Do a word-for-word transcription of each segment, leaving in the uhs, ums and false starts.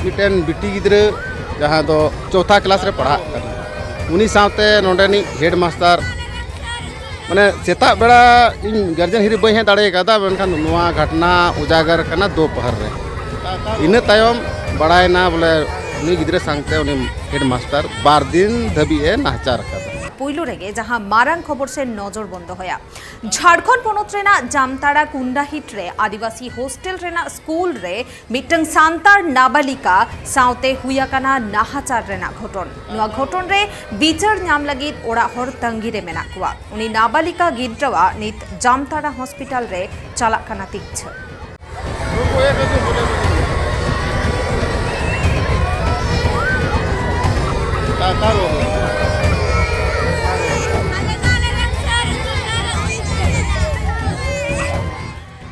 ᱢᱤᱫᱴᱮᱱ ᱵᱤᱴᱤ ᱜᱤᱫᱽᱨᱟᱹ ᱡᱟᱦᱟᱸ ᱫᱚ ᱪᱳᱛᱷᱟ ᱠᱞᱟᱥ ᱨᱮ ᱯᱟᱲᱦᱟᱜ ᱠᱟᱱᱟ, ᱩᱱᱤ ᱥᱟᱶᱛᱮ ᱱᱚᱰᱮᱱᱤᱡ ᱦᱮᱰ ᱢᱟᱥᱴᱟᱨ, ᱢᱟᱱᱮ, ᱥᱮᱛᱟᱜ ᱵᱮᱲᱟ ᱤᱧ ᱜᱟᱨᱡᱮᱱ ᱦᱤᱨᱤ ᱵᱟᱹᱧ ᱦᱮᱡ ᱫᱟᱲᱮ ᱠᱟᱫᱟ, ᱢᱮᱱᱠᱷᱟᱱ ᱱᱚᱣᱟ ᱜᱷᱚᱴᱱᱟ ᱩᱡᱟᱜᱟᱨ ᱠᱟᱱᱟ ᱫᱳᱯᱚᱦᱚᱨ ᱨᱮ᱾ ᱤᱱᱟᱹ ᱛᱟᱭᱚᱢ ᱵᱟᱲᱟᱭᱮᱱᱟ ᱵᱚᱞᱮ ᱩᱱᱤ ᱜᱤᱫᱽᱨᱟᱹ ᱥᱟᱶᱛᱮ ᱩᱱᱤ ᱦᱮᱰ ᱢᱟᱥᱴᱟᱨ ᱵᱟᱨ ᱫᱤᱱ ᱫᱷᱟᱹᱵᱤᱡ ᱮ ᱱᱟᱦᱟᱪᱟᱨ ᱟᱠᱟᱫᱟ᱾ ᱯᱩᱭᱞᱩ ᱨᱮᱜᱮ ᱡᱟᱦᱟᱸ ᱢᱟᱨᱟᱝ ᱠᱷᱚᱵᱚᱨ ᱥᱮᱫ ᱱᱚᱡᱚᱨ ᱵᱚᱱ ᱫᱚᱦᱚᱭᱟ, ᱡᱷᱟᱲᱠᱷᱚᱸᱰ ᱯᱚᱱᱚᱛ ᱨᱮᱱᱟᱜ ᱡᱟᱢᱛᱟᱲᱟ ᱠᱩᱱᱰᱟᱦᱤᱴ ᱨᱮ ᱟᱹᱫᱤᱵᱟᱹᱥᱤ ᱦᱳᱥᱴᱮᱞ ᱨᱮᱱᱟᱜ ᱥᱠᱩᱞ ᱨᱮ ᱢᱤᱫᱴᱟᱝ ᱥᱟᱱᱛᱟᱲ ᱱᱟᱵᱟᱞᱤᱠᱟ ᱥᱟᱶᱛᱮ ᱦᱩᱭ ᱟᱠᱟᱱᱟ ᱱᱟᱦᱟᱪᱟᱨ ᱨᱮᱱᱟᱜ ᱜᱷᱚᱴᱚᱱ᱾ ᱱᱚᱣᱟ ᱜᱷᱚᱴᱚᱱ ᱨᱮ ᱵᱤᱪᱟᱹᱨ ᱧᱟᱢ ᱞᱟᱹᱜᱤᱫ ᱚᱲᱟᱜ ᱦᱚᱲ ᱛᱟᱺᱜᱤ ᱨᱮ ᱢᱮᱱᱟᱜ ᱠᱚᱣᱟ᱾ ᱩᱱᱤ ᱱᱟᱵᱟᱞᱤᱠᱟ ᱜᱤᱫᱽᱨᱟᱹᱣᱟᱜ ᱱᱤᱛ ᱡᱟᱢᱛᱟᱲᱟ ᱦᱚᱥᱯᱤᱴᱟᱞ ᱨᱮ ᱪᱟᱞᱟᱜ ᱠᱟᱱᱟ ᱛᱤᱠᱪᱷᱟᱹ᱾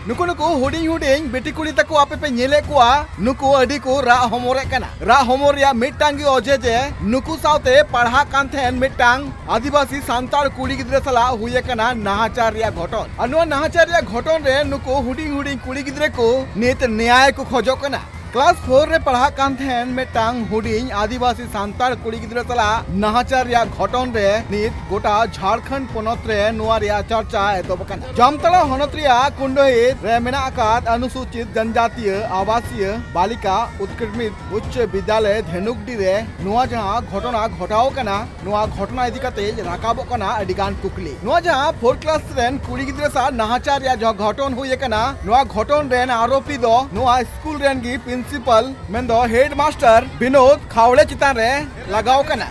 ᱱᱩᱠᱩ ᱱᱩᱠᱩ ᱦᱩᱰᱤᱧ ᱦᱩᱰᱤᱧ ᱵᱤᱴᱤ ᱠᱩᱲᱤ ᱛᱟᱠᱚ ᱟᱯᱮ ᱯᱮ ᱧᱮᱞᱮᱫ ᱠᱚᱣᱟ, ᱱᱩᱠᱩ ᱟᱹᱰᱤ ᱠᱚ ᱨᱟᱜ ᱦᱚᱢᱚᱨᱮᱫ ᱠᱟᱱᱟ᱾ ᱨᱟᱜ ᱦᱚᱢᱚᱨ ᱨᱮᱭᱟᱜ ᱢᱤᱫᱴᱟᱝ ᱜᱮ ᱚᱡᱮ ᱡᱮ ᱱᱩᱠᱩ ᱥᱟᱶᱛᱮ ᱯᱟᱲᱦᱟᱜ ᱠᱟᱱ ᱛᱟᱦᱮᱱ ᱢᱤᱫᱴᱟᱝ ᱟᱹᱫᱤᱵᱟᱹᱥᱤ ᱥᱟᱱᱛᱟᱲ ᱠᱩᱲᱤ ᱜᱤᱫᱽᱨᱟᱹ ᱥᱟᱞᱟᱜ ᱦᱩᱭ ᱟᱠᱟᱱᱟ ᱱᱟᱦᱟᱪᱟᱨ ᱨᱮᱭᱟᱜ ᱜᱷᱚᱴᱚᱱ᱾ ᱟᱨ ᱱᱚᱣᱟ ᱱᱟᱦᱟᱪᱟᱨ ᱨᱮᱭᱟᱜ ᱜᱷᱚᱴᱚᱱ ᱨᱮ ᱱᱩᱠᱩ ᱦᱩᱰᱤᱧ ᱦᱩᱰᱤᱧ ᱠᱩᱲᱤ ᱜᱤᱫᱽᱨᱟᱹ ᱠᱚ ᱱᱤᱛ ᱱᱮᱭᱟᱭ ᱠᱚ ᱠᱷᱚᱡᱚᱜ ᱠᱟᱱᱟ᱾ ᱠᱞᱟᱥ ᱯᱷᱳᱨ ᱨᱮ ᱯᱟᱲᱦᱟᱜ ᱠᱟᱱ ᱛᱟᱦᱮᱱ ᱢᱤᱫᱴᱟᱝ ᱦᱩᱰᱤᱧ ᱟᱹᱫᱤᱵᱟᱹᱥᱤ ᱥᱟᱱᱛᱟᱲ ᱠᱩᱲᱤ ᱜᱤᱫᱽᱨᱟᱹ ᱥᱟᱞᱟᱜ ᱱᱟᱦᱟᱪᱟᱨ ᱨᱮᱭᱟᱜ ᱜᱷᱚᱴᱚᱱ ᱨᱮ ᱱᱤᱛ ᱜᱚᱴᱟ ᱡᱷᱟᱲᱠᱷᱚᱸᱰ ᱯᱚᱱᱚᱛ ᱨᱮ ᱱᱚᱣᱟ ᱨᱮᱭᱟᱜ ᱪᱟᱨᱪᱟ ᱮᱛᱚᱦᱚᱵ ᱟᱠᱟᱱᱟ᱾ ᱡᱟᱢᱛᱟᱲᱟ ᱦᱚᱱᱚᱛ ᱨᱮᱭᱟᱜ ᱠᱩᱱᱰᱟᱹᱦᱤ ᱨᱮ ᱢᱮᱱᱟᱜ ᱟᱠᱟᱫ ᱚᱱᱩᱥᱩᱪᱤᱛ ᱡᱚᱱᱡᱟᱛᱤᱭᱚ ᱟᱵᱟᱥᱤᱭᱚ ᱵᱟᱞᱤᱠᱟ ᱩᱛᱠᱨᱤᱢᱤᱛ ᱩᱪᱪᱚ ᱵᱤᱫᱽᱭᱟᱞᱚᱭ ᱫᱷᱮᱱᱩᱠᱰᱤ ᱨᱮ ᱱᱚᱣᱟ ᱡᱟᱦᱟᱸ ᱜᱷᱚᱴᱚᱱᱟ ᱜᱷᱚᱴᱟᱣ ᱟᱠᱟᱱᱟ, ᱱᱚᱣᱟ ᱜᱷᱚᱴᱚᱱᱟ ᱤᱫᱤ ᱠᱟᱛᱮ ᱨᱟᱠᱟᱵᱚᱜ ᱠᱟᱱᱟ ᱟᱹᱰᱤ ᱜᱟᱱ ᱠᱩᱠᱞᱤ᱾ ᱱᱚᱣᱟ ᱡᱟᱦᱟᱸ ᱯᱷᱳᱨ ᱠᱞᱟᱥ ᱨᱮᱱ ᱠᱩᱲᱤ ᱜᱤᱫᱽᱨᱟᱹ ᱥᱟᱶ ᱱᱟᱦᱟᱪᱟᱨ ᱨᱮᱭᱟᱜ ᱡᱟᱦᱟᱸ ᱜᱷᱚᱴᱚᱱ ᱦᱩᱭ ᱟᱠᱟᱱᱟ, ᱱᱚᱣᱟ ᱜᱷᱚᱴᱚᱱ ᱨᱮᱱ ᱟᱨᱳᱯᱤ ᱫᱚ ᱱᱚᱣᱟ ᱥᱠᱩᱞ ᱨᱮᱱ ᱜᱮ ᱯᱨᱤᱱᱥᱤᱯᱟᱞ ᱢᱮᱱᱫᱚ ᱦᱮᱰ ᱢᱟᱥᱴᱟᱨ ᱵᱤᱱᱳᱫ ᱠᱷᱟᱣᱲᱮ ᱪᱮᱛᱟᱱ ᱨᱮ ᱞᱟᱜᱟᱣ ᱟᱠᱟᱱᱟ᱾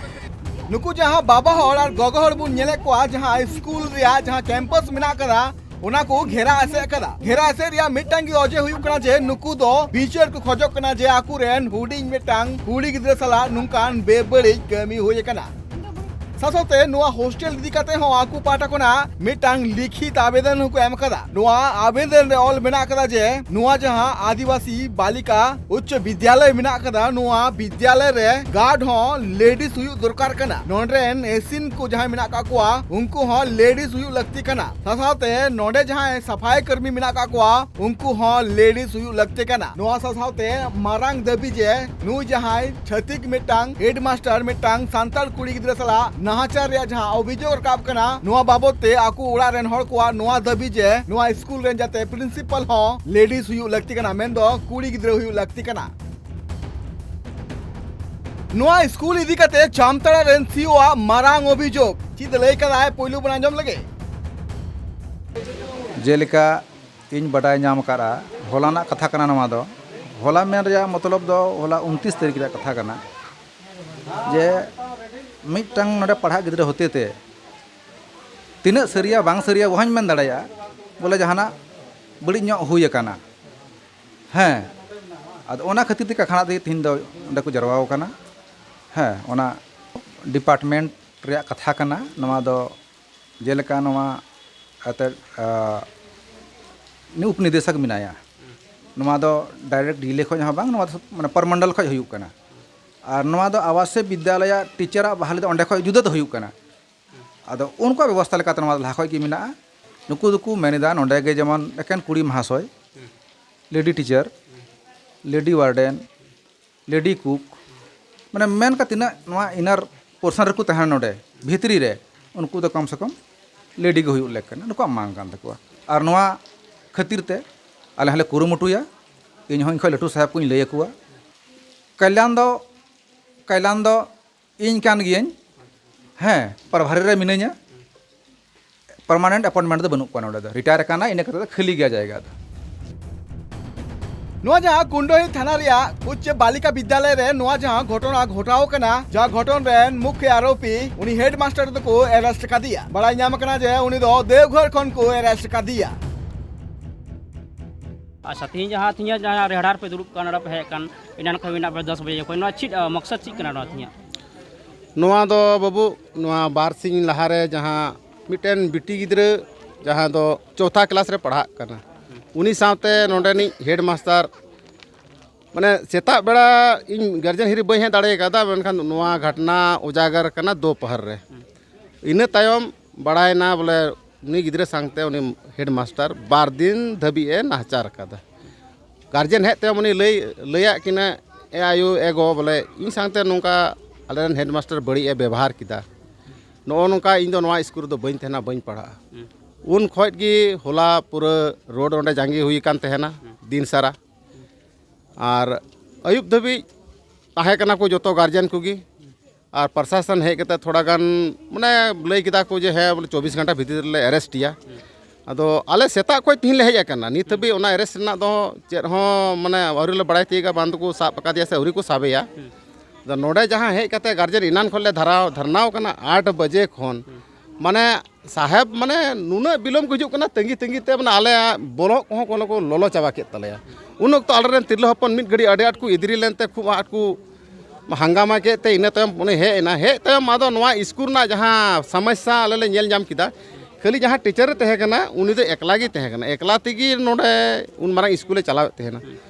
ᱱᱩᱠᱩ ᱡᱟᱦᱟᱸ ᱵᱟᱵᱟ ᱦᱚᱲ ᱟᱨ ᱜᱚᱜᱚ ᱦᱚᱲ ᱵᱚᱱ ᱧᱮᱞᱮᱫ ᱠᱚᱣᱟ, ᱡᱟᱦᱟᱸ ᱥᱠᱩᱞ ᱨᱮᱭᱟᱜ ᱡᱟᱦᱟᱸ ᱠᱮᱢᱯᱟᱥ ᱢᱮᱱᱟᱜ ᱟᱠᱟᱫᱟ, ᱚᱱᱟ ᱠᱚ ᱜᱷᱮᱨᱟ ᱮᱥᱮᱫ ᱟᱠᱟᱫᱟ᱾ ᱜᱷᱮᱨᱟ ᱮᱥᱮᱫ ᱨᱮᱭᱟᱜ ᱢᱤᱫᱴᱟᱝ ᱜᱮ ᱚᱡᱮ ᱦᱩᱭᱩᱜ ᱠᱟᱱᱟ ᱡᱮ ᱱᱩᱠᱩ ᱫᱚ ᱵᱤᱪᱟᱹᱨ ᱠᱚ ᱠᱷᱚᱡᱚᱜ ᱠᱟᱱᱟ ᱡᱮ ᱟᱠᱚᱨᱮᱱ ᱦᱩᱰᱤᱧ ᱢᱤᱫᱴᱟᱝ ᱠᱩᱲᱤ ᱜᱤᱫᱽᱨᱟᱹ ᱥᱟᱞᱟᱜ ᱱᱚᱝᱠᱟᱱ ᱵᱮᱵᱟᱹᱲᱤᱡ ᱠᱟᱹᱢᱤ ᱦᱩᱭ ᱟᱠᱟᱱᱟ᱾ ᱥᱟᱶᱛᱮ ᱱᱚᱣᱟ ᱦᱳᱥᱴᱮᱞ ᱤᱫᱤ ᱠᱟᱛᱮ ᱦᱚᱸ ᱟᱠᱚ ᱯᱟᱦᱴᱟ ᱠᱷᱚᱱᱟᱜ ᱢᱤᱫᱴᱟᱝ ᱞᱤᱠᱷᱤᱛ ᱟᱵᱮᱫᱚᱱ ᱦᱚᱸᱠᱚ ᱮᱢ ᱟᱠᱟᱫᱟ᱾ ᱱᱚᱣᱟ ᱟᱵᱮᱫᱚᱱ ᱨᱮ ᱚᱞ ᱢᱮᱱᱟᱜ ᱟᱠᱟᱫᱟ ᱡᱮ ᱱᱚᱣᱟ ᱡᱟᱦᱟᱸ ᱟᱹᱫᱤᱵᱟᱹᱥᱤ ᱵᱟᱞᱤᱠᱟ ᱩᱪᱪᱚ ᱵᱤᱫᱽᱭᱟᱞᱚᱭ ᱢᱮᱱᱟᱜ ᱟᱠᱟᱫᱟ, ᱱᱚᱣᱟ ᱵᱤᱫᱽᱭᱟᱞᱚᱭ ᱨᱮ ᱜᱟᱨᱰ ᱦᱚᱸ ᱞᱮᱰᱤᱥ ᱦᱩᱭᱩᱜ ᱫᱚᱨᱠᱟᱨ ᱠᱟᱱᱟ᱾ ᱱᱚᱰᱮ ᱨᱮᱱ ᱮᱥᱤᱱ ᱠᱚ ᱡᱟᱦᱟᱸᱭ ᱢᱮᱱᱟᱜ ᱟᱠᱟᱫ ᱠᱚᱣᱟ, ᱩᱱᱠᱩ ᱦᱚᱸ ᱞᱮᱰᱤᱥ ᱦᱩᱭᱩᱜ ᱞᱟᱹᱠᱛᱤ ᱠᱟᱱᱟ᱾ ᱥᱟᱶᱛᱮ ᱱᱚᱰᱮ ᱡᱟᱦᱟᱸᱭ ᱥᱟᱯᱷᱟᱭ ᱠᱟᱹᱨᱢᱤ ᱢᱮᱱᱟᱜ ᱟᱠᱟᱫ ᱠᱚᱣᱟ, ᱩᱱᱠᱩ ᱦᱚᱸ ᱞᱮᱰᱤᱥ ᱦᱩᱭᱩᱜ ᱞᱟᱹᱠᱛᱤ ᱠᱟᱱᱟ᱾ ᱱᱚᱣᱟ ᱥᱟᱶ ᱥᱟᱶᱛᱮ ᱢᱟᱨᱟᱝ ᱫᱟᱹᱵᱤ ᱡᱮ ᱱᱩᱭ ᱡᱟᱦᱟᱸᱭ ᱪᱷᱟᱹᱛᱤᱠ ᱢᱤᱫᱴᱟᱝ ᱦᱮᱰᱢᱟᱥᱴᱟᱨ ᱢᱤᱫᱴᱟᱝ ᱥᱟᱱᱛᱟᱲ ᱠᱩᱲᱤ ᱜᱤᱫᱽᱨᱟᱹ ᱥᱟᱞᱟᱜ ᱱᱟᱦᱟᱪᱟᱨ ᱨᱮᱭᱟᱜ ᱡᱟᱦᱟᱸ ᱚᱵᱷᱤᱡᱳᱜᱽ ᱨᱟᱠᱟᱵ ᱠᱟᱱᱟ, ᱱᱚᱣᱟ ᱵᱟᱵᱚᱛ ᱛᱮ ᱟᱠᱚ ᱚᱲᱟᱜ ᱨᱮᱱ ᱦᱚᱲ ᱠᱚᱣᱟᱜ ᱱᱚᱣᱟ ᱫᱟᱹᱵᱤ ᱡᱮ ᱱᱚᱣᱟ ᱥᱠᱩᱞ ᱨᱮᱱ ᱡᱟᱛᱮ ᱯᱨᱤᱱᱥᱤᱯᱟᱞ ᱦᱚᱸ ᱞᱮᱰᱤᱥ ᱦᱩᱭᱩᱜ ᱞᱟᱹᱠᱛᱤ ᱠᱟᱱᱟ, ᱢᱮᱱᱫᱚ ᱠᱩᱲᱤ ᱜᱤᱫᱽᱨᱟᱹ ᱦᱩᱭᱩᱜ ᱞᱟᱹᱠᱛᱤ ᱠᱟᱱᱟ᱾ ᱱᱚᱣᱟ ᱥᱠᱩᱞ ᱤᱫᱤ ᱠᱟᱛᱮ ᱡᱟᱢᱛᱟᱲᱟ ᱨᱮᱱ ᱥᱤ ᱤ ᱳ ᱟᱜ ᱢᱟᱨᱟᱝ ᱚᱵᱷᱤᱡᱳᱜᱽ ᱪᱮᱫ ᱞᱟᱹᱭ ᱠᱟᱫᱟᱭ, ᱯᱳᱭᱞᱳ ᱵᱚᱱ ᱟᱸᱡᱚᱢ ᱞᱮᱜᱮ᱾ ᱡᱮᱞᱮᱠᱟ ᱤᱧ ᱵᱟᱰᱟᱭ ᱧᱟᱢ ᱟᱠᱟᱫᱼᱟ, ᱦᱚᱞᱟᱱᱟᱜ ᱠᱟᱛᱷᱟ ᱠᱟᱱᱟ ᱱᱚᱣᱟ ᱫᱚ᱾ ᱦᱚᱞᱟ ᱢᱮᱱ ᱨᱮᱭᱟᱜ ᱢᱚᱛᱞᱚᱵ ᱫᱚ ᱦᱚᱞᱟ ᱩᱱᱛᱨᱤᱥ ᱛᱟᱹᱨᱤᱠᱷ ᱨᱮᱭᱟᱜ ᱠᱟᱛᱷᱟ ᱠᱟᱱᱟ, ᱡᱮ ᱢᱤᱫᱴᱟᱝ ᱱᱚᱰᱮ ᱯᱟᱲᱦᱟᱜ ᱜᱤᱫᱽᱨᱟᱹ ᱦᱚᱛᱮ ᱛᱮ ᱛᱤᱱᱟᱹᱜ ᱥᱟᱹᱨᱤᱭᱟ ᱵᱟᱝ ᱥᱟᱹᱨᱤᱭᱟ ᱚᱦᱚᱧ ᱢᱮᱱ ᱫᱟᱲᱮᱭᱟᱜᱼᱟ, ᱵᱚᱞᱮ ᱡᱟᱦᱟᱱᱟᱜ ᱵᱟᱹᱲᱤᱡ ᱧᱚᱜ ᱦᱩᱭ ᱟᱠᱟᱱᱟ᱾ ᱦᱮᱸ, ᱟᱫᱚ ᱚᱱᱟ ᱠᱷᱟᱹᱛᱤᱨ ᱛᱮ ᱠᱟᱠᱷᱟᱱᱟ ᱛᱮᱜᱮ ᱛᱮᱦᱮᱧ ᱫᱚ ᱚᱸᱰᱮ ᱠᱚ ᱡᱟᱨᱣᱟ ᱟᱠᱟᱱᱟ᱾ ᱦᱮᱸ, ᱚᱱᱟ ᱰᱤᱯᱟᱨᱴᱢᱮᱱᱴ ᱨᱮᱭᱟᱜ ᱠᱟᱛᱷᱟ ᱠᱟᱱᱟ ᱱᱚᱣᱟ ᱫᱚ᱾ ᱡᱮᱞᱮᱠᱟ ᱱᱚᱣᱟ ᱮᱱᱛᱮᱫ, ᱟ, ᱩᱱᱤ ᱩᱯᱱᱤᱫᱮᱥᱚᱠ ᱢᱮᱱᱟᱭᱟ, ᱱᱚᱣᱟ ᱫᱚ ᱰᱟᱭᱨᱮᱠᱴ ᱰᱤ ᱮᱞ ᱮ ᱠᱷᱚᱱ ᱦᱚᱸ ᱵᱟᱝ, ᱱᱚᱣᱟ ᱫᱚ ᱢᱟᱱᱮ ᱯᱚᱨᱢᱚᱱᱰᱚᱞ ᱠᱷᱚᱱ ᱦᱩᱭᱩᱜ ᱠᱟᱱᱟ᱾ ᱟᱨ ᱱᱚᱣᱟ ᱫᱚ ᱟᱵᱟᱥᱤᱠ ᱵᱤᱫᱽᱭᱟᱞᱚᱭ ᱴᱤᱪᱟᱨᱟᱜ ᱵᱟᱦᱟᱞᱤ ᱫᱚ ᱚᱸᱰᱮ ᱠᱷᱚᱱ ᱡᱩᱫᱟᱹ ᱫᱚ ᱦᱩᱭᱩᱜ ᱠᱟᱱᱟ᱾ ᱟᱫᱚ ᱩᱱᱠᱩᱣᱟᱜ ᱵᱮᱵᱚᱥᱛᱷᱟ ᱞᱮᱠᱟᱛᱮ ᱱᱚᱣᱟ ᱫᱚ ᱞᱟᱦᱟ ᱠᱷᱚᱱ ᱜᱮ ᱢᱮᱱᱟᱜᱼᱟ᱾ ᱱᱩᱠᱩ ᱫᱚᱠᱚ ᱢᱮᱱ ᱮᱫᱟ ᱱᱚᱸᱰᱮ ᱜᱮ ᱡᱮᱢᱚᱱ ᱮᱠᱮᱱ ᱠᱩᱲᱤ ᱢᱟᱦᱟᱥᱚᱭ, ᱞᱮᱰᱤ ᱴᱤᱪᱟᱨ, ᱞᱮᱰᱤ ᱣᱟᱨᱰᱮᱱ, ᱞᱮᱰᱤ ᱠᱩᱠ, ᱢᱟᱱᱮ ᱢᱮᱱ ᱠᱟᱛᱮ ᱛᱤᱱᱟᱹᱜ ᱱᱚᱣᱟ ᱤᱱᱟᱨ ᱯᱳᱨᱥᱚᱱ ᱨᱮᱠᱚ ᱛᱟᱦᱮᱱᱟ ᱱᱚᱰᱮ ᱵᱷᱤᱛᱨᱤ ᱨᱮ, ᱩᱱᱠᱩ ᱫᱚ ᱠᱚᱢ ᱥᱮ ᱠᱚᱢ ᱞᱮᱰᱤ ᱜᱮ ᱦᱩᱭᱩᱜ ᱞᱮᱠ ᱠᱟᱱᱟ, ᱱᱩᱠᱩᱣᱟᱜ ᱢᱟᱝ ᱠᱟᱱ ᱛᱟᱠᱚᱣᱟ᱾ ᱟᱨ ᱱᱚᱣᱟ ᱠᱷᱟᱹᱛᱤᱨ ᱛᱮ ᱟᱞᱮ ᱦᱚᱸᱞᱮ ᱠᱩᱨᱩᱢᱩᱴᱩᱭᱟ᱾ ᱤᱧ ᱦᱚᱸ ᱤᱧ ᱠᱷᱚᱱ ᱞᱟᱹᱴᱩ ᱥᱟᱦᱮᱵᱽ ᱠᱚᱧ ᱞᱟᱹᱭ ᱟᱠᱚᱣᱟ᱾ ᱠᱟᱞᱭᱟᱱ ᱫᱚ, ᱠᱟᱞᱭᱟᱱ ᱫᱚ ᱤᱧ ᱠᱟᱱ ᱜᱤᱭᱟᱹᱧ, ᱦᱮᱸ, ᱯᱨᱚᱵᱷᱟᱨᱤ ᱨᱮ ᱢᱤᱱᱟᱹᱧᱟ᱾ ᱯᱟᱨᱢᱟᱱᱮᱱᱴ ᱮᱯᱚᱭᱮᱱᱴᱢᱮᱱᱴ ᱫᱚ ᱵᱟᱹᱱᱩᱜ ᱠᱚᱣᱟ ᱱᱚᱰᱮ ᱫᱚ, ᱨᱤᱴᱟᱭᱟᱨ ᱟᱠᱟᱱᱟ, ᱤᱱᱟᱹ ᱠᱟᱛᱮ ᱫᱚ ᱠᱷᱟᱹᱞᱤ ᱜᱮᱭᱟ ᱡᱟᱭᱜᱟ ᱫᱚ᱾ ᱱᱚᱣᱟ ᱡᱟᱦᱟᱸ ᱠᱩᱱᱰᱚᱦᱤ ᱛᱷᱟᱱᱟ ᱨᱮᱭᱟᱜ ᱩᱪᱪᱚ ᱵᱟᱞᱤᱠᱟ ᱵᱤᱫᱽᱭᱟᱞᱚᱭ ᱨᱮ ᱱᱚᱣᱟ ᱡᱟᱦᱟᱸ ᱜᱷᱚᱴᱚᱱᱟ ᱜᱷᱚᱴᱟᱣ ᱠᱟᱱᱟ, ᱡᱟᱦᱟᱸ ᱜᱷᱚᱴᱚᱱ ᱨᱮᱱ ᱢᱩᱠᱷᱭᱚ ᱟᱨᱳᱯᱤ ᱩᱱᱤ ᱦᱮᱰᱢᱟᱥᱴᱟᱨ ᱫᱚᱠᱚ ᱮᱨᱮᱥᱴ ᱠᱟᱫᱮᱭᱟ᱾ ᱵᱟᱲᱟᱭ ᱧᱟᱢ ᱟᱠᱟᱱᱟ ᱡᱮ ᱩᱱᱤ ᱫᱚ ᱫᱮᱣᱜᱷᱚᱨ ᱠᱷᱚᱱ ᱠᱚ ᱮᱨᱮᱥᱴ ᱠᱟᱫᱮᱭᱟ᱾ ᱟᱪᱪᱷᱟ, ᱛᱮᱦᱮᱧ ᱡᱟᱦᱟᱸ ᱛᱮᱦᱮᱧᱟᱜ ᱡᱟᱦᱟᱸ ᱨᱮᱦᱲᱟᱨ ᱯᱮ ᱫᱩᱲᱩᱵ ᱠᱟᱱ, ᱱᱚᱰᱮ ᱯᱮ ᱦᱮᱡ ᱟᱠᱟᱱ, ᱮᱱᱟᱱ ᱠᱷᱚᱱ ᱢᱮᱱᱟᱜ ᱯᱮ ᱫᱚᱥ ᱵᱟᱡᱮ ᱠᱷᱚᱱ, ᱱᱚᱣᱟ ᱪᱮᱫ, ᱟ, ᱢᱚᱠᱥᱚᱫ ᱪᱮᱫ ᱠᱟᱱᱟ ᱱᱚᱣᱟ ᱛᱮᱦᱮᱧᱟᱜ? ᱱᱚᱣᱟ ᱫᱚ ᱵᱟᱹᱵᱩ, ᱱᱚᱣᱟ ᱵᱟᱨ ᱥᱤᱧ ᱞᱟᱦᱟᱨᱮ ᱡᱟᱦᱟᱸ ᱢᱤᱫᱴᱮᱱ ᱵᱤᱴᱤ ᱜᱤᱫᱽᱨᱟᱹ, ᱡᱟᱦᱟᱸ ᱫᱚ ᱪᱳᱛᱷᱟ ᱠᱞᱟᱥ ᱨᱮ ᱯᱟᱲᱦᱟᱜ ᱠᱟᱱᱟ, ᱩᱱᱤ ᱥᱟᱶᱛᱮ ᱱᱚᱰᱮᱱᱤᱡ ᱦᱮᱰ ᱢᱟᱥᱴᱟᱨ, ᱢᱟᱱᱮ, ᱥᱮᱛᱟᱜ ᱵᱮᱲᱟ ᱤᱧ ᱜᱟᱨᱡᱮᱱ ᱦᱤᱨᱤ ᱵᱟᱹᱧ ᱦᱮᱡ ᱫᱟᱲᱮ ᱠᱟᱣᱫᱟ, ᱢᱮᱱᱠᱷᱟᱱ ᱱᱚᱣᱟ ᱜᱷᱚᱴᱱᱟ ᱩᱡᱟᱜᱟᱨ ᱠᱟᱱᱟ ᱫᱳᱯᱚᱦᱚᱨ ᱨᱮ᱾ ᱤᱱᱟᱹ ᱛᱟᱭᱚᱢ ᱵᱟᱲᱟᱭᱮᱱᱟ ᱵᱚᱞᱮ ᱩᱱᱤ ᱜᱤᱫᱽᱨᱟᱹ ᱥᱟᱶᱛᱮ ᱩᱱᱤ ᱦᱮᱰ ᱢᱟᱥᱴᱟᱨ ᱵᱟᱨ ᱫᱤᱱ ᱫᱷᱟᱹᱵᱤᱡ ᱮ ᱱᱟᱦᱟᱪᱟᱨ ᱟᱠᱟᱫᱟ᱾ ᱜᱟᱨᱡᱮᱱ ᱦᱮᱡ ᱛᱟᱭᱚᱢ ᱩᱱᱤ ᱞᱟᱹᱭ, ᱞᱟᱹᱭᱟᱫ ᱠᱤᱱᱟ, "ᱮ ᱟᱭᱳ, ᱮ ᱜᱚ, ᱵᱚᱞᱮ ᱤᱧ ᱥᱟᱶᱛᱮ ᱱᱚᱝᱠᱟ ᱟᱞᱮᱨᱮᱱ ᱦᱮᱰ ᱢᱟᱥᱴᱟᱨ ᱵᱟᱹᱲᱤᱡ ᱮ ᱵᱮᱵᱚᱦᱟᱨ ᱠᱮᱫᱟ, ᱱᱚᱜᱼᱚ ᱱᱚᱝᱠᱟ ᱤᱧ ᱫᱚ ᱱᱚᱣᱟ ᱥᱠᱩᱞ ᱨᱮᱫᱚ ᱵᱟᱹᱧ ᱛᱟᱦᱮᱱᱟ, ᱵᱟᱹᱧ ᱯᱟᱲᱦᱟᱜᱼᱟ᱾" ᱩᱱ ᱠᱷᱚᱡ ᱜᱮ ᱦᱚᱞᱟ ᱯᱩᱨᱟᱹ ᱨᱳᱰ ᱚᱸᱰᱮ ᱡᱟᱸᱜᱮ ᱦᱩᱭ ᱟᱠᱟᱱ ᱛᱟᱦᱮᱱᱟ ᱫᱤᱱ ᱥᱟᱨᱟ᱾ ᱟᱨ ᱟᱹᱭᱩᱵ ᱫᱷᱟᱹᱵᱤᱡ ᱛᱟᱦᱮᱸ ᱠᱟᱱᱟ ᱠᱚ ᱡᱚᱛᱚ ᱜᱟᱨᱡᱮᱱ ᱠᱚᱜᱮ᱾ ᱟᱨ ᱯᱨᱚᱥᱟᱥᱚᱱ ᱦᱮᱡ ᱠᱟᱛᱮ ᱛᱷᱚᱲᱟ ᱜᱟᱱ, ᱢᱟᱱᱮ, ᱞᱟᱹᱭ ᱠᱮᱫᱟ ᱠᱚ ᱡᱮ, "ᱦᱮᱸ, ᱵᱚᱞᱮ, ᱪᱚᱵᱵᱤᱥ ᱜᱷᱚᱱᱴᱟ ᱵᱷᱤᱛᱤᱨ ᱨᱮᱞᱮ ᱮᱨᱮᱥᱴᱮᱭᱟ᱾" ᱟᱫᱚ ᱟᱞᱮ ᱥᱮᱛᱟᱜ ᱠᱷᱚᱱ ᱛᱤᱦᱤᱧ ᱞᱮ ᱦᱮᱡ ᱟᱠᱟᱱᱟ, ᱱᱤᱛ ᱦᱟᱹᱵᱤᱡ ᱚᱱᱟ ᱮᱨᱮᱥᱴ ᱨᱮᱱᱟᱜ ᱫᱚ ᱪᱮᱫ ᱦᱚᱸ, ᱢᱟᱱᱮ, ᱟᱹᱣᱨᱤ ᱞᱮ ᱵᱟᱲᱟᱭ ᱛᱤᱭᱳᱜᱟ, ᱵᱟᱝ ᱫᱚᱠᱚ ᱥᱟᱵ ᱟᱠᱟᱫᱮᱭᱟ ᱥᱮ ᱟᱹᱣᱨᱤ ᱠᱚ ᱥᱟᱵᱮᱭᱟ᱾ ᱟᱫᱚ ᱱᱚᱰᱮ ᱡᱟᱦᱟᱸ ᱦᱮᱡ ᱠᱟᱛᱮ ᱜᱟᱨᱡᱮᱱ ᱮᱱᱟᱱ ᱠᱷᱚᱱ ᱞᱮ ᱫᱷᱟᱨᱟᱣ, ᱫᱷᱟᱨᱱᱟᱣ ᱠᱟᱱᱟ ᱟᱴ ᱵᱟᱡᱮ ᱠᱷᱚᱱ, ᱢᱟᱱᱮ, ᱥᱟᱦᱮᱵᱽ, ᱢᱟᱱᱮ, ᱱᱩᱱᱟᱹᱜ ᱵᱤᱞᱚᱢ ᱠᱚ ᱦᱤᱡᱩᱜ ᱠᱟᱱᱟ, ᱛᱟᱺᱜᱤ ᱛᱟᱺᱜᱤ ᱛᱮ, ᱢᱟᱱᱮ, ᱟᱞᱮᱭᱟᱜ ᱵᱚᱞᱚᱜ ᱠᱚᱦᱚᱸ ᱠᱚ ᱞᱚᱞᱚ ᱪᱟᱵᱟ ᱠᱮᱫ ᱛᱟᱞᱮᱭᱟ᱾ ᱩᱱ ᱚᱠᱛᱚ ᱟᱞᱮᱨᱮᱱ ᱛᱤᱨᱞᱟᱹ ᱦᱚᱯᱚᱱ ᱢᱤᱫ ᱜᱷᱟᱹᱲᱤ ᱟᱹᱰᱤ ᱟᱸᱴ ᱠᱚ ᱮᱫᱽᱨᱤ ᱞᱮᱱᱛᱮ ᱠᱷᱩᱵ ᱟᱸᱴ ᱠᱚ ᱦᱟᱝᱜᱟᱢᱟ ᱠᱮᱫ ᱛᱮ, ᱤᱱᱟᱹ ᱛᱟᱭᱚᱢ ᱩᱱᱤ ᱦᱮᱡ ᱮᱱᱟ᱾ ᱦᱮᱡ ᱛᱟᱭᱚᱢ ᱟᱫᱚ ᱱᱚᱣᱟ ᱥᱠᱩᱞ ᱨᱮᱱᱟᱜ ᱡᱟᱦᱟᱸ ᱥᱚᱢᱚᱥᱥᱟ ᱟᱞᱮ ᱞᱮ ᱧᱮᱞ ᱧᱟᱢ ᱠᱮᱫᱟ, ᱠᱷᱟᱹᱞᱤ ᱡᱟᱦᱟᱸ ᱴᱤᱪᱟᱨ ᱮ ᱛᱟᱦᱮᱸ ᱠᱟᱱᱟ, ᱩᱱᱤ ᱫᱚ ᱮᱠᱞᱟ ᱜᱮᱭ ᱛᱟᱦᱮᱸ ᱠᱟᱱᱟ, ᱮᱠᱞᱟ ᱛᱮᱜᱮ ᱱᱚᱰᱮ ᱩᱱ ᱢᱟᱨᱟᱝ ᱥᱠᱩᱞᱮ ᱪᱟᱞᱟᱣᱮᱫ ᱛᱟᱦᱮᱱᱟ᱾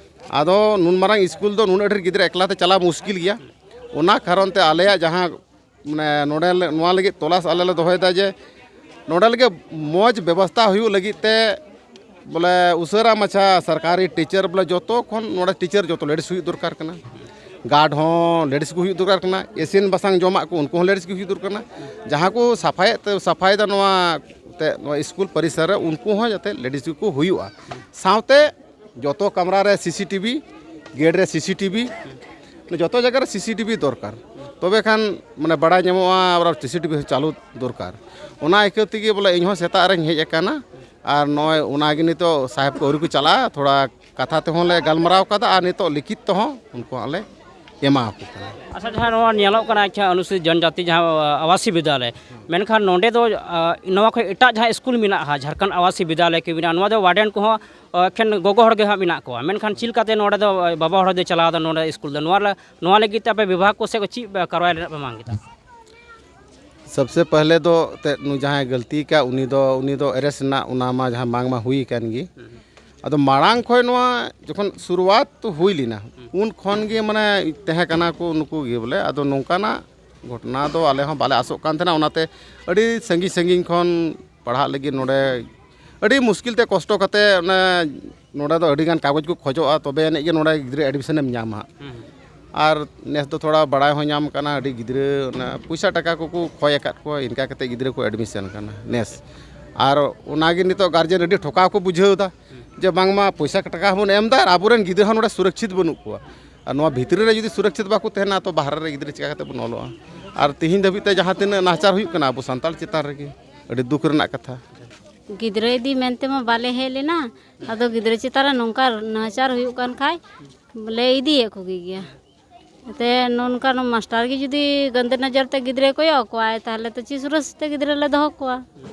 ᱟᱫᱚ ᱱᱩᱱ ᱢᱟᱨᱟᱝ ᱥᱠᱩᱞ ᱫᱚ ᱱᱩᱱᱟᱹᱜ ᱰᱷᱮᱨ ᱜᱤᱫᱽᱨᱟᱹ ᱮᱠᱞᱟ ᱛᱮ ᱪᱟᱞᱟᱣ ᱢᱩᱥᱠᱤᱞ ᱜᱮᱭᱟ᱾ ᱚᱱᱟ ᱠᱟᱨᱚᱱ ᱛᱮ ᱟᱞᱮᱭᱟᱜ ᱡᱟᱦᱟᱸ, ᱢᱟᱱᱮ, ᱱᱚᱰᱮ ᱞᱮ, ᱱᱚᱣᱟ ᱞᱟᱹᱜᱤᱫ ᱛᱚᱞᱟᱥ ᱟᱞᱮ ᱞᱮ ᱫᱚᱦᱚᱭᱮᱫᱟ ᱡᱮ ᱱᱚᱰᱮ ᱞᱟᱹᱜᱤᱫ ᱢᱚᱡᱽ ᱵᱮᱵᱚᱥᱛᱷᱟ ᱦᱩᱭᱩᱜ ᱞᱟᱹᱜᱤᱫ ᱛᱮ, ᱵᱚᱞᱮ, ᱩᱥᱟᱹᱨᱟ ᱢᱟᱪᱷᱟ ᱥᱚᱨᱠᱟᱨᱤ ᱴᱤᱪᱟᱨ, ᱵᱚᱞᱮ, ᱡᱚᱛᱚ ᱠᱷᱚᱱ ᱱᱚᱰᱮ ᱴᱤᱪᱟᱨ ᱡᱚᱛᱚ ᱞᱮᱰᱤᱥ ᱦᱩᱭᱩᱜ ᱫᱚᱨᱠᱟᱨ ᱠᱟᱱᱟ, ᱜᱟᱨᱰ ᱦᱚᱸ ᱞᱮᱰᱤᱥ ᱠᱚ ᱦᱩᱭᱩᱜ ᱫᱚᱨᱠᱟᱨ ᱠᱟᱱᱟ, ᱤᱥᱤᱱ ᱵᱟᱥᱟᱝ ᱡᱚᱢᱟᱜ ᱠᱚ ᱩᱱᱠᱩ ᱦᱚᱸ ᱞᱮᱰᱤᱥ ᱜᱮ ᱦᱩᱭᱩᱜ ᱫᱚᱨᱠᱟᱨ ᱠᱟᱱᱟ᱾ ᱡᱟᱦᱟᱸ ᱠᱚ ᱥᱟᱯᱷᱟᱭᱮᱫ ᱛᱮ, ᱥᱟᱯᱷᱟᱭᱮᱫᱟ ᱱᱚᱣᱟ ᱛᱮ, ᱱᱚᱣᱟ ᱥᱠᱩᱞ ᱯᱚᱨᱤᱥᱚᱨ ᱨᱮ, ᱩᱱᱠᱩ ᱦᱚᱸ ᱡᱟᱛᱮ ᱞᱮᱰᱤᱥ ᱜᱮᱠᱚ ᱦᱩᱭᱩᱜᱼᱟ᱾ ᱥᱟᱶᱛᱮ ᱡᱚᱛᱚ ᱠᱟᱢᱨᱟ ᱨᱮ ᱥᱤᱥᱤᱴᱤᱵᱷᱤ, ᱜᱮᱴ ᱨᱮ ᱥᱤᱥᱤᱴᱤᱵᱷᱤ, ᱡᱚᱛᱚ ᱡᱟᱭᱜᱟ ᱨᱮ ᱥᱤᱥᱤᱴᱤᱵᱷᱤ ᱫᱚᱨᱠᱟᱨ, ᱛᱚᱵᱮ ᱠᱷᱟᱱ, ᱢᱟᱱᱮ, ᱵᱟᱲᱟᱭ ᱧᱟᱢᱚᱜᱼᱟ, ᱟᱵᱟᱨ ᱥᱤᱥᱤᱴᱤᱵᱷᱤ ᱦᱚᱸ ᱪᱟᱹᱞᱩ ᱫᱚᱨᱠᱟᱨ᱾ ᱚᱱᱟ ᱤᱠᱷᱟᱹ ᱛᱮᱜᱮ, ᱵᱚᱞᱮ, ᱤᱧ ᱦᱚᱸ ᱥᱮᱛᱟᱜ ᱨᱮᱧ ᱦᱮᱡ ᱟᱠᱟᱱᱟ᱾ ᱟᱨ ᱱᱚᱜᱼᱚᱭ ᱚᱱᱟᱜᱮ ᱱᱤᱛᱚᱜ ᱥᱟᱦᱮᱵᱽ ᱠᱚ ᱟᱹᱣᱨᱤ ᱠᱚ ᱪᱟᱞᱟᱜᱼᱟ, ᱛᱷᱚᱲᱟ ᱠᱟᱛᱷᱟ ᱛᱮᱦᱚᱸ ᱞᱮ ᱜᱟᱞᱢᱟᱨᱟᱣ ᱠᱟᱫᱟ ᱟᱨ ᱱᱤᱛᱚᱜ ᱞᱤᱠᱷᱤᱛ ᱛᱮᱦᱚᱸ ᱩᱱᱠᱩ ᱦᱟᱸᱜ ᱞᱮ ᱮᱢᱟ ᱟᱠᱚ ᱠᱟᱱᱟ᱾ ᱟᱪᱪᱷᱟ, ᱡᱟᱦᱟᱸ ᱱᱚᱣᱟ ᱧᱮᱞᱚᱜ ᱠᱟᱱᱟ, ᱟᱪᱪᱷᱟ, ᱚᱱᱩᱥᱩᱪᱤᱛ ᱡᱚᱱᱡᱟᱛᱤ ᱡᱟᱦᱟᱸ, ᱟ, ᱟᱵᱟᱥᱤ ᱵᱤᱫᱽᱭᱟᱞᱚᱭ, ᱢᱮᱱᱠᱷᱟᱱ ᱱᱚᱸᱰᱮ ᱫᱚ, ᱟ, ᱱᱚᱣᱟ ᱠᱷᱚᱱ ᱮᱴᱟᱜ ᱡᱟᱦᱟᱸ ᱥᱠᱩᱞ ᱢᱮᱱᱟᱜᱼᱟ, ᱡᱷᱟᱲᱠᱷᱚᱸᱰ ᱟᱵᱟᱥᱤ ᱵᱤᱫᱽᱭᱟᱞᱚᱭ ᱠᱚ ᱢᱮᱱᱟᱜᱼᱟ, ᱱᱚᱣᱟ ᱫᱚ ᱣᱟᱨᱰᱮᱱ ᱠᱚᱦᱚᱸ, ᱟ, ᱮᱠᱷᱮᱱ ᱜᱚᱜᱚ ᱦᱚᱲ ᱜᱮ ᱦᱟᱸᱜ ᱢᱮᱱᱟᱜ ᱠᱚᱣᱟ, ᱢᱮᱱᱠᱷᱟᱱ ᱪᱮᱫ ᱞᱮᱠᱟᱛᱮ ᱱᱚᱸᱰᱮ ᱫᱚ, ᱟ, ᱵᱟᱵᱟ ᱦᱚᱲ ᱫᱚᱭ ᱪᱟᱞᱟᱣ ᱮᱫᱟ ᱱᱚᱸᱰᱮ ᱥᱠᱩᱞ ᱫᱚ? ᱱᱚᱣᱟ ᱞᱟ-, ᱱᱚᱣᱟ ᱞᱟᱹᱜᱤᱫ ᱛᱮ ᱟᱯᱮ ᱵᱤᱵᱷᱟᱜᱽ ᱠᱚ ᱥᱮᱫ ᱠᱚ ᱪᱮᱫ, ᱟ, ᱠᱟᱨᱣᱟᱭ ᱨᱮᱱᱟᱜ ᱯᱮ ᱢᱟᱝ ᱠᱮᱫᱟ? ᱥᱚᱵᱥᱮ ᱯᱟᱦᱞᱮ ᱫᱚ ᱛᱮᱫ ᱱᱩᱭ ᱡᱟᱦᱟᱸᱭ ᱜᱟᱹᱞᱛᱤ ᱠᱟᱜ, ᱩᱱᱤ ᱫᱚ, ᱩᱱᱤ ᱫᱚ arrest ᱨᱮᱱᱟᱜ ᱚᱱᱟ ᱢᱟ ᱡᱟᱦᱟᱸ ᱢᱟᱝ ᱢᱟ ᱦᱩᱭ ᱟᱠᱟᱱ ᱜᱮ᱾ ᱟᱫᱚ ᱢᱟᱲᱟᱝ ᱠᱷᱚᱱ ᱱᱚᱣᱟ ᱡᱚᱠᱷᱚᱱ ᱥᱩᱨᱩᱣᱟᱛ ᱦᱩᱭ ᱞᱮᱱᱟ, ᱩᱱ ᱠᱷᱚᱱ ᱜᱮ ᱢᱟᱱᱮ ᱛᱟᱦᱮᱸ ᱠᱟᱱᱟ ᱠᱚ ᱱᱩᱠᱩ ᱜᱮ ᱵᱚᱞᱮ᱾ ᱟᱫᱚ ᱱᱚᱝᱠᱟᱱᱟᱜ ᱜᱷᱚᱴᱚᱱᱟ ᱫᱚ ᱟᱞᱮ ᱦᱚᱸ ᱵᱟᱞᱮ ᱟᱥᱚᱜ ᱠᱟᱱ ᱛᱟᱦᱮᱱᱟ, ᱚᱱᱟᱛᱮ ᱟᱹᱰᱤ ᱥᱟᱺᱜᱤᱧ ᱥᱟᱺᱜᱤᱧ ᱠᱷᱚᱱ ᱯᱟᱲᱦᱟᱜ ᱞᱟᱹᱜᱤᱫ ᱱᱚᱰᱮ ᱟᱹᱰᱤ ᱢᱩᱥᱠᱤᱞ ᱛᱮ ᱠᱚᱥᱴᱚ ᱠᱟᱛᱮ ᱚᱱᱮ ᱱᱚᱰᱮ ᱫᱚ ᱟᱹᱰᱤ ᱜᱟᱱ ᱠᱟᱜᱚᱡᱽ ᱠᱚ ᱠᱷᱚᱡᱚᱜᱼᱟ, ᱛᱚᱵᱮ ᱟᱹᱱᱤᱡ ᱜᱮ ᱱᱚᱰᱮ ᱜᱤᱫᱽᱨᱟᱹ admission ᱮᱢ ᱧᱟᱢᱟ ᱦᱟᱸᱜ᱾ ᱟᱨ ᱱᱮᱥ ᱫᱚ ᱛᱷᱚᱲᱟ ᱵᱟᱲᱟᱭ ᱦᱚᱸ ᱧᱟᱢ ᱠᱟᱱᱟ, ᱟᱹᱰᱤ ᱜᱤᱫᱽᱨᱟᱹ ᱚᱱᱟ ᱯᱚᱭᱥᱟ ᱴᱟᱠᱟ ᱠᱚᱠᱚ ᱠᱷᱚᱭ ᱟᱠᱟᱫ ᱠᱚᱣᱟ, ᱤᱱᱠᱟ ᱠᱟᱛᱮ ᱜᱤᱫᱽᱨᱟᱹ ᱠᱚ admission ᱠᱟᱱᱟ ᱱᱮᱥ᱾ ᱟᱨ ᱚᱱᱟᱜᱮ ᱱᱤᱛᱚᱜ guardian ᱟᱹᱰᱤ ᱴᱷᱚᱠᱟᱣ ᱠᱚ ᱵᱩᱡᱷᱟᱹᱣ ᱮᱫᱟ ᱡᱮ ᱵᱟᱝᱢᱟ ᱯᱚᱭᱥᱟ ᱴᱟᱠᱟ ᱦᱚᱸᱵᱚᱱ ᱮᱢ ᱮᱫᱟ ᱟᱨ ᱟᱵᱚᱨᱮᱱ ᱜᱤᱫᱽᱨᱟᱹ ᱦᱚᱸ ᱱᱚᱰᱮ ᱥᱩᱨᱚᱠᱪᱷᱤᱛ ᱵᱟᱹᱱᱩᱜ ᱠᱚᱣᱟ᱾ ᱟᱨ ᱱᱚᱣᱟ ᱵᱷᱤᱛᱨᱤ ᱨᱮ ᱡᱩᱫᱤ ᱥᱩᱨᱚᱠᱪᱷᱤᱛ ᱵᱟᱠᱚ ᱛᱟᱦᱮᱱᱟ, ᱛᱚ ᱵᱟᱦᱨᱮ ᱨᱮ ᱜᱤᱫᱽᱨᱟᱹ ᱪᱤᱠᱟ ᱠᱟᱛᱮ ᱵᱚᱱ ᱚᱞᱚᱜᱼᱟ? ᱟᱨ ᱛᱤᱦᱤᱧ ᱫᱷᱟᱹᱵᱤᱡ ᱛᱮ ᱡᱟᱦᱟᱸ ᱛᱤᱱᱟᱹᱜ ᱱᱟᱦᱟᱪᱟᱨ ᱦᱩᱭᱩᱜ ᱠᱟᱱᱟ ᱟᱵᱚ ᱥᱟᱱᱛᱟᱲ ᱪᱮᱛᱟᱱ ᱨᱮᱜᱮ, ᱟᱹᱰᱤ ᱫᱩᱠ ᱨᱮᱱᱟᱜ ᱠᱟᱛᱷᱟ᱾ ᱜᱤᱫᱽᱨᱟᱹ ᱤᱫᱤ ᱢᱮᱱᱛᱮ ᱢᱟ ᱵᱟᱞᱮ ᱦᱮᱡ ᱞᱮᱱᱟ, ᱟᱫᱚ ᱜᱤᱫᱽᱨᱟᱹ ᱪᱮᱛᱟᱱ ᱨᱮ ᱱᱚᱝᱠᱟ ᱱᱟᱦᱟᱪᱟᱨ ᱦᱩᱭᱩᱜ ᱠᱟᱱ ᱠᱷᱟᱡ ᱞᱮ ᱤᱫᱤᱭᱮᱫ ᱠᱚᱜᱮ ᱜᱮᱭᱟ᱾ ᱮᱱᱛᱮ ᱱᱚᱝᱠᱟ ᱢᱟᱥᱴᱟᱨ ᱜᱮ ᱡᱩᱫᱤ ᱜᱟᱱᱫᱮ ᱱᱚᱡᱚᱨ ᱛᱮ ᱜᱤᱫᱽᱨᱟᱹ ᱠᱚᱭᱚᱜ ᱠᱚᱣᱟᱭ, ᱛᱟᱦᱚᱞᱮ ᱛᱚ ᱪᱮᱫ ᱥᱩᱨᱚᱠᱥᱤᱛ ᱛᱮ ᱜᱤᱫᱽᱨᱟᱹ ᱞᱮ ᱫᱚᱦᱚ ᱠᱚᱣᱟ?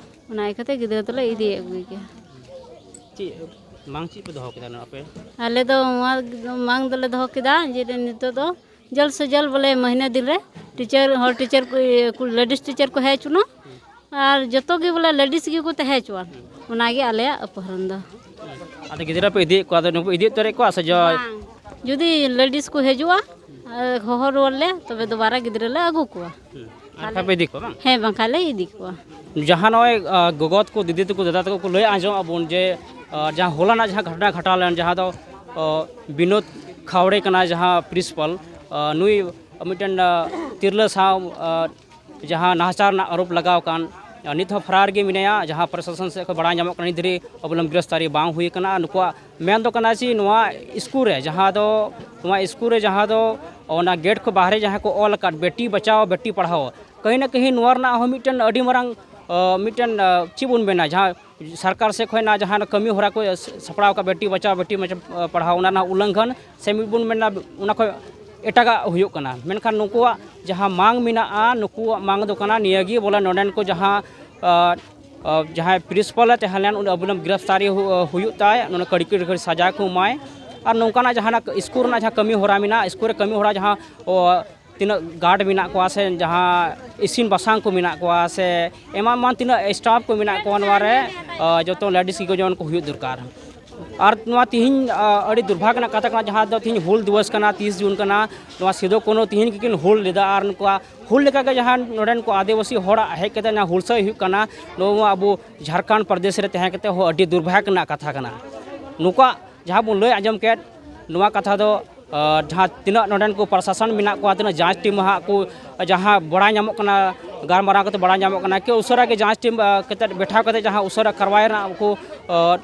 ᱚᱱᱟ ᱤᱭᱠᱟᱹᱛᱮ ᱜᱤᱫᱽᱨᱟᱹ ᱫᱚᱞᱮ ᱤᱫᱤᱭᱮᱫ ᱠᱚᱜᱮ ᱜᱮᱭᱟ᱾ ᱪᱮᱫ ᱢᱟᱝ ᱪᱮᱫ ᱯᱮ ᱫᱚᱦᱚ ᱠᱮᱫᱟ ᱱᱚᱣᱟ ᱟᱯᱮ? ᱟᱞᱮ ᱫᱚ ᱱᱚᱣᱟ ᱢᱟᱝ ᱫᱚᱞᱮ ᱫᱚᱦᱚ ᱠᱮᱫᱟ ᱡᱮ ᱱᱤᱛᱚᱜ ᱫᱚ ᱡᱚᱞ ᱥᱮ ᱡᱚᱞ ᱵᱚᱞᱮ ᱢᱟᱹᱦᱱᱟᱹ ᱫᱤᱱ ᱨᱮ ᱴᱤᱪᱟᱨ, ᱦᱚᱲ ᱴᱤᱪᱟᱨ ᱠᱚ, ᱤᱭᱟᱹ, ᱠᱚ, ᱞᱮᱰᱤᱥ ᱴᱤᱪᱟᱨ ᱠᱚ ᱦᱮᱡ ᱦᱚᱪᱚᱱᱟ᱾ ᱟᱨ ᱡᱚᱛᱚ ᱜᱮ ᱵᱚᱞᱮ ᱞᱮᱰᱤᱥ ᱜᱮᱠᱚ ᱛᱟᱦᱮᱸ ᱦᱚᱪᱚᱣᱟᱱ᱾ ᱚᱱᱟᱜᱮ ᱟᱞᱮᱭᱟᱜ ᱟᱯᱦᱚᱨᱚᱱ ᱫᱚ᱾ ᱟᱫᱚ ᱜᱤᱫᱽᱨᱟᱹ ᱯᱮ ᱤᱫᱤᱭᱮᱫ ᱠᱚᱣᱟ, ᱟᱫᱚ ᱱᱩᱠᱩ ᱤᱫᱤ ᱩᱛᱟᱹᱨᱮᱫ ᱠᱚᱣᱟ ᱥᱮ ᱡᱚ- ᱵᱟᱝ, ᱡᱩᱫᱤ ᱞᱮᱰᱤᱥ ᱠᱚ ᱦᱤᱡᱩᱜᱼᱟ, ᱟᱨ ᱦᱚᱦᱚ ᱨᱩᱣᱟᱹᱲ ᱞᱮ, ᱛᱚᱵᱮ ᱫᱚᱵᱟᱨᱟ ᱜᱤᱫᱽᱨᱟᱹ ᱞᱮ ᱟᱹᱜᱩ ᱠᱚᱣᱟ᱾ ᱟᱨ ᱵᱟᱠᱷᱟᱡ ᱯᱮ ᱤᱫᱤ ᱠᱚᱣᱟ ᱵᱟᱝ? ᱦᱮᱸ, ᱵᱟᱝᱠᱷᱟᱱ ᱞᱮ ᱤᱫᱤ ᱠᱚᱣᱟ᱾ ᱡᱟᱦᱟᱸ ᱱᱚᱜᱼᱚᱭ, ᱟ, ᱜᱚᱜᱚ ᱛᱟᱠᱚ, ᱫᱤᱫᱤ ᱛᱟᱠᱚ, ᱫᱟᱫᱟ ᱛᱟᱠᱚ ᱠᱚ ᱞᱟᱹᱭ ᱟᱸᱡᱚᱢ ᱟᱵᱚᱱ ᱡᱮ, ᱟ, ᱡᱟᱦᱟᱸ ᱦᱚᱞᱟᱱᱟᱜ ᱡᱟᱦᱟᱸ ᱜᱷᱚᱴᱚᱱᱟ ᱜᱷᱚᱴᱟᱣ ᱞᱮᱱ, ᱡᱟᱦᱟᱸ ᱫᱚ, ᱟ, ᱵᱤᱱᱳᱫ ᱠᱷᱟᱣᱲᱮ ᱠᱟᱱᱟᱭ ᱡᱟᱦᱟᱸ principal, ᱟ, ᱱᱩᱭ ᱢᱤᱫᱴᱮᱱ, ᱟ, ᱛᱤᱨᱞᱟᱹ ᱥᱟᱶ, ᱟ, ᱡᱟᱦᱟᱸ ᱱᱟᱦᱟᱪᱟᱨ ᱨᱮᱱᱟᱜ ᱟᱨᱳᱯ ᱞᱟᱜᱟᱣ ᱟᱠᱟᱱ, ᱱᱤᱛ ᱦᱚᱸ ᱯᱷᱟᱨᱟᱨ ᱜᱮ ᱢᱮᱱᱟᱭᱟ᱾ ᱡᱟᱦᱟᱸ ᱯᱨᱚᱥᱟᱥᱚᱱ ᱥᱮᱫ ᱠᱷᱚᱱ ᱵᱟᱲᱟᱭ ᱧᱟᱢᱚᱜ ᱠᱟᱱᱟ, ᱱᱤᱛ ᱫᱷᱟᱹᱨᱤᱡ ᱟᱵᱚ ᱞᱟᱹᱜᱤᱫ ᱜᱤᱨᱟᱯᱛᱟᱨᱤ ᱵᱟᱝ ᱦᱩᱭ ᱟᱠᱟᱱᱟ᱾ ᱱᱩᱠᱩᱣᱟᱜ ᱢᱮᱱ ᱫᱚ ᱠᱟᱱᱟ ᱡᱮ ᱱᱚᱣᱟ ᱥᱠᱩᱞ ᱨᱮ ᱡᱟᱦᱟᱸ ᱫᱚ, ᱱᱚᱣᱟ ᱥᱠᱩᱞ ᱨᱮ ᱡᱟᱦᱟᱸ ᱫᱚ ᱚᱱᱟ ᱜᱮᱴ ᱠᱷᱚᱱ ᱵᱟᱦᱨᱮ ᱡᱟᱦᱟᱸ ᱠᱚ ᱚᱞ ᱟᱠᱟᱫ ᱵᱮᱴᱤ ᱵᱟᱪᱟᱣ ᱵᱮᱴᱤ ᱯᱟᱲᱦᱟᱣ, ᱠᱟᱹᱦᱤ ᱱᱟ ᱠᱟᱹᱦᱤ ᱱᱚᱣᱟ ᱨᱮᱱᱟᱜ ᱦᱚᱸ ᱢᱤᱫᱴᱮᱱ ᱟᱹᱰᱤ ᱢᱟᱨᱟᱝ, ᱟ, ᱢᱤᱫᱴᱮᱱ, ᱟ, ᱪᱮᱫ ᱵᱚᱱ ᱢᱮᱱᱟ, ᱡᱟᱦᱟᱸ ᱥᱚᱨᱠᱟᱨ ᱥᱮᱫ ᱠᱷᱚᱱ ᱱᱟ ᱡᱟᱦᱟᱸ ᱠᱟᱹᱢᱤ ᱦᱚᱨᱟ ᱠᱚ ᱥᱟᱯᱲᱟᱣ ᱟᱠᱟᱫ ᱵᱮᱴᱤ ᱵᱟᱪᱟᱣ ᱵᱮᱴᱤ ᱯᱟᱲᱦᱟᱣ, ᱚᱱᱟ ᱨᱮᱱᱟᱜ ᱩᱞᱞᱚᱝᱜᱷᱚᱱ ᱥᱮ ᱢᱤᱫ ᱵᱚᱱ ᱢᱮᱱᱟ ᱚᱱᱟ ᱠᱷᱚᱱ ᱮᱴᱟᱜᱟᱜ ᱦᱩᱭᱩᱜ ᱠᱟᱱᱟ᱾ ᱢᱮᱱᱠᱷᱟᱱ ᱱᱩᱠᱩᱣᱟᱜ ᱡᱟᱦᱟᱸ ᱢᱟᱝ ᱢᱮᱱᱟᱜᱼᱟ, ᱱᱩᱠᱩᱣᱟᱜ ᱢᱟᱝ ᱫᱚ ᱠᱟᱱᱟ ᱱᱤᱭᱟᱹ ᱜᱮ, ᱵᱚᱞᱮ ᱱᱚᱰᱮᱱ ᱠᱚ ᱡᱟᱦᱟᱸ, ᱟ, ᱟ, ᱡᱟᱦᱟᱸᱭ ᱯᱨᱤᱱᱥᱤᱯᱟᱞᱮ ᱛᱟᱦᱮᱸ ᱞᱮᱱ, ᱩᱱᱤ ᱟᱵᱤᱱᱟᱜ ᱜᱨᱮᱯᱷᱛᱟᱨᱤ ᱦᱩ-, ᱦᱩᱭᱩᱜ ᱛᱟᱭ, ᱱᱚᱰᱮ ᱠᱟᱹᱲᱤ ᱠᱟᱹᱲᱤ ᱥᱟᱡᱟ ᱠᱚ ᱮᱢᱟᱭ᱾ ᱟᱨ ᱱᱚᱝᱠᱟᱱᱟᱜ ᱡᱟᱦᱟᱱᱟᱜ ᱥᱠᱩᱞ ᱨᱮᱱᱟᱜ ᱡᱟᱦᱟᱸ ᱠᱟᱹᱢᱤ ᱦᱚᱨᱟ ᱢᱮᱱᱟᱜᱼᱟ, ᱥᱠᱩᱞ ᱨᱮ ᱠᱟᱹᱢᱤ ᱦᱚᱨᱟ ᱡᱟᱦᱟᱸ, ᱚ, ᱛᱤᱱᱟᱹᱜ ᱜᱟᱨᱰ ᱢᱮᱱᱟᱜ ᱠᱚᱣᱟ ᱥᱮ ᱡᱟᱦᱟᱸ ᱤᱥᱤᱱ ᱵᱟᱥᱟᱝ ᱠᱚ ᱢᱮᱱᱟᱜ ᱠᱚᱣᱟ ᱥᱮ ᱮᱢᱟᱱ ᱮᱢᱟᱱ ᱛᱤᱱᱟᱹᱜ ᱥᱴᱟᱯ ᱠᱚ ᱢᱮᱱᱟᱜ ᱠᱚᱣᱟ ᱱᱚᱣᱟ ᱨᱮ, ᱟ, ᱡᱚᱛᱚ ᱞᱮᱰᱤᱥ ᱜᱮ ᱡᱮᱢᱚᱱ ᱠᱚ ᱦᱩᱭᱩᱜ ᱫᱚᱨᱠᱟᱨ᱾ ᱟᱨ ᱱᱚᱣᱟ ᱛᱤᱦᱤᱧ, ᱟ, ᱟᱹᱰᱤ ᱫᱩᱨᱵᱷᱟᱜᱽ ᱨᱮᱱᱟᱜ ᱠᱟᱛᱷᱟ ᱠᱟᱱᱟ, ᱡᱟᱦᱟᱸ ᱫᱚ ᱛᱤᱦᱤᱧ ᱦᱩᱞ ᱫᱤᱵᱚᱥ ᱠᱟᱱᱟ, ᱛᱤᱥ ᱡᱩᱱ ᱠᱟᱱᱟ, ᱱᱚᱣᱟ ᱥᱤᱫᱩ ᱠᱟᱹᱱᱦᱩ ᱛᱤᱦᱤᱧ ᱜᱮᱠᱤᱱ ᱦᱩᱞ ᱞᱮᱫᱟ᱾ ᱟᱨ ᱱᱩᱠᱩᱣᱟᱜ ᱦᱩᱞ ᱞᱮᱠᱟᱜᱮ ᱡᱟᱦᱟᱸ ᱱᱚᱰᱮᱱ ᱠᱚ ᱟᱹᱫᱤᱵᱟᱹᱥᱤ ᱦᱚᱲᱟᱜ ᱦᱮᱡ ᱠᱟᱛᱮ ᱡᱟᱦᱟᱸ ᱦᱩᱞᱥᱟᱹᱭ ᱦᱩᱭᱩᱜ ᱠᱟᱱᱟ, ᱱᱚᱣᱟ ᱟᱵᱚ ᱡᱷᱟᱲᱠᱷᱚᱸᱰ ᱯᱨᱚᱫᱮᱥ ᱨᱮ ᱛᱟᱦᱮᱸ ᱠᱟᱛᱮ ᱦᱚᱸ ᱟᱹᱰᱤ ᱫᱩᱨᱵᱷᱟᱜᱽ ᱨᱮᱱᱟᱜ ᱠᱟᱛᱷᱟ ᱠᱟᱱᱟ᱾ ᱱᱩᱠᱩᱣᱟᱜ ᱡᱟᱦᱟᱸ ᱵᱚᱱ ᱞᱟᱹᱭ ᱟᱸᱡᱚᱢ ᱠᱮᱫ, ᱱᱚᱣᱟ ᱠᱟᱛᱷᱟ ᱫᱚ, ᱟ, ᱡᱟᱦᱟᱸ ᱛᱤᱱᱟᱹᱜ ᱱᱚᱰᱮᱱ ᱠᱚ ᱯᱨᱚᱥᱟᱥᱚᱱ ᱢᱮᱱᱟᱜ ᱠᱚᱣᱟ, ᱛᱤᱱᱟᱹᱜ ᱡᱟᱸᱪ ᱴᱤᱢ ᱦᱟᱸᱜ ᱠᱚ, ᱡᱟᱦᱟᱸ ᱵᱟᱲᱟᱭ ᱧᱟᱢᱚᱜ ᱠᱟᱱᱟ, ᱜᱟᱞᱢᱟᱨᱟᱣ ᱠᱟᱛᱮ ᱵᱟᱲᱟᱭ ᱧᱟᱢᱚᱜ ᱠᱟᱱᱟ ᱠᱤ ᱩᱥᱟᱹᱨᱟ ᱜᱮ ᱡᱟᱸᱪ ᱴᱤᱢ, ᱟ, ᱠᱟᱛᱮ ᱵᱮᱴᱷᱟᱣ ᱠᱟᱛᱮ ᱡᱟᱦᱟᱸ ᱩᱥᱟᱹᱨᱟ ᱠᱟᱨᱣᱟᱭ ᱨᱮᱱᱟᱜ ᱠᱚ, ᱟ,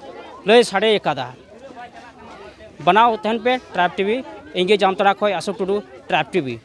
ᱞᱟᱹᱭ ᱥᱟᱰᱮ ᱟᱠᱟᱫᱟ᱾ ᱵᱮᱱᱟᱣ ᱛᱟᱦᱮᱱ ᱯᱮ ᱴᱨᱟᱭᱤᱵᱽ ᱴᱤᱵᱷᱤ᱾ ᱤᱧ ᱜᱮ ᱡᱟᱢᱛᱟᱲᱟ ᱠᱷᱚᱱ ᱟᱥᱳᱠ ᱴᱩᱰᱩ, ᱴᱨᱟᱭᱤᱵᱽ ᱴᱤᱵᱷᱤ᱾